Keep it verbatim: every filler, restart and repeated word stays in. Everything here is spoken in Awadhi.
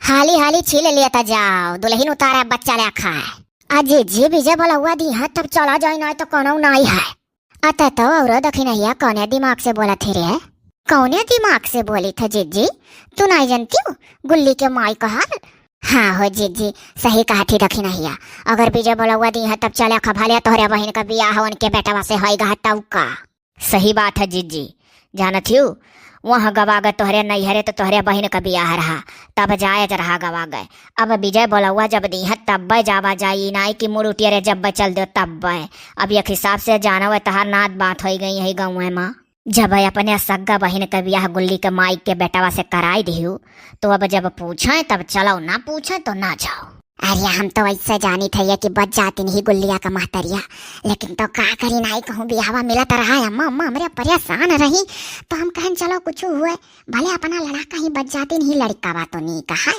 हाली हाली छील लेता जाओ, दुलहिन उतारे बच्चा लेखा। आ जिज्जी, बिजय बोलौआ दिहे तब चला जाई, नाहीं तो कौनो नाहीं है। अतै तो औरो दखिनहिया कौने दिमाग से बोलत ही रे? कौने दिमाग से बोलित है जिज्जी? तू नाहीं जनतिउ गुल्ली के माई क हाल? हाँ हो जिज्जी, सही कहत ही दखिनहिया। अगर बिजय बोलौआ दिहे तब चले ख, भले तोहरे बहिन क बियाह उनके बेटवा से होइगा तब का। सही बात है जिज्जी। जानत हिउ, वहाँ गवा गए तोहरे नैहरे तो तोहरे बहिन क बियाह रहा, तब जायज रहा गवा गए। अब बिजय बोलौआ जब दिहे तब्बै जावा जाई, नाहीं कि मुड़ उठिया रे जब्बै चल देउ तब्बै। अब एक हिसाब से जानव तहार नात बात होइ गई है गउँवे मा। जब अपने सग्गा बहिन क बियाह गुल्ली क माई के बेटवा से कराई दिहू, तो अब जब पूछे तब चलो, ना पूछे तो ना जाओ। अरे हम तो ऐसे जानित है कि बच जातिन ही गुल्लिया क महतरिया, लेकिन तो का करी, नाहीं कहूँ बियाहवा मिलत रहा है अम्मा, अम्मा हमरे परेशान रही, तो हम कहन चलो कुछ हुए, भले अपना लड़का ही बच जातिन ही, लड़का बा तो नीक है।